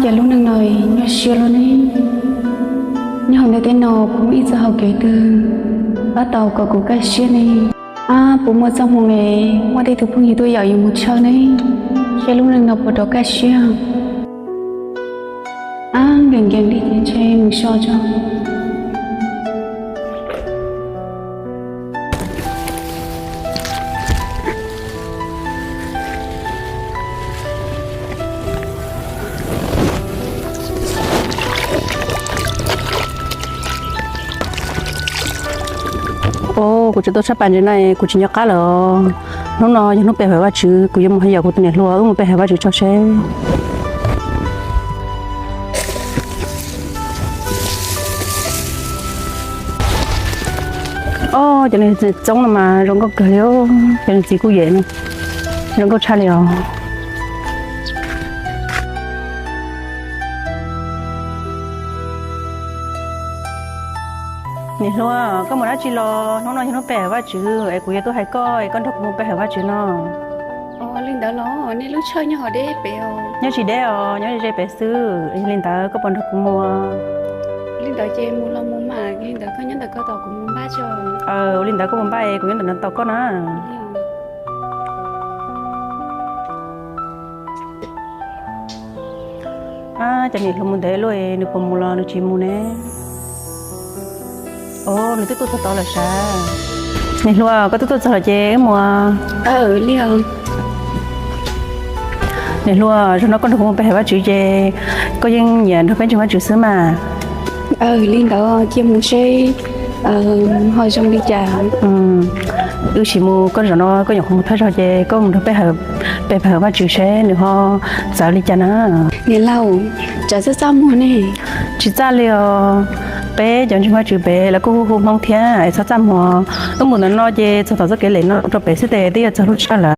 Cas lub neej no nyuaj siab luaj ne. Nyob hauv ntiaj teb no puas muaj ib txoj hau kev twg pab tau kom kuv kaj siab ne? Ab, puas muaj txoj hmoo es muaj tej tug phooj ywg tuaj yaum yus mus tshawb ne? Saib lub neej no puas rov kaj siab. Ab, nkees nkees li ces ntshe mus so tso. Kuv tseem tuaj tshaj pas ntses no kuv tsis nco qab lawm. Hnub no yog hnub pe hawm Vajtswv, kuv yuav mus hais yaum kuv tus niam hluas wb mus pe hawm Vajtswv tso seb. Ob, cov niag txiv txoob no mas zoo nkauj kawg li. Cov niag txiv kuj yem, zoo nkauj tshaj li os. Niam hluas, koj mus dab tsi los? Hnub no yog hnub pe hawm Vajtswv es kuv yuav tuaj hais koj es koj nrog kuv mus pe hawm Vajtswv no. Os, li ntawd los nej lub tshawj nyob ho deb pem os? Nyob tsis deb os, nyob ze ze pem xwb. Yog li ntawd koj puas nrog kuv mus? Li ntawd ces mus los mus mas, li ntawd koj nyob ntawm koj tos kuv mus npaj tso. Ua li ntawd koj mus npaj es kuv nyob ntawm no tos koj na. Ab, cov niam hluas mus ntev luaj, nws puas mus los nws tsis mus ne? Os, nws twb tuaj txog tod lawm sav. Niam hluas, koj twb tuaj txog lawm ces wb mus. Niam hluas, zaum no koj nrog kuv mus pe hawm Vajtswv ces koj yeej nyiam nrog peb ntseeg Vajtswv xwb mas. Li ntawd cia mus seb ho zoo li cas. Wb sim mus, koj zaum no koj nyuam qhuav mus thawj zaug ces koj mus nrog peb hawm, pe hawm Vajtswv seb nws ho txawv li cas na. Niam laus, tsam txaj txaj muag ne. Tsis txaj li os, peb cov ntseeg Vajtswv pem lawv kuj hu hu Hmoob thiab es txhob txaj muag. Wb mus ntawm no ces txog tom txoj kev lem no rau pem xwb ces twb yuav txog lub tshawj lawm.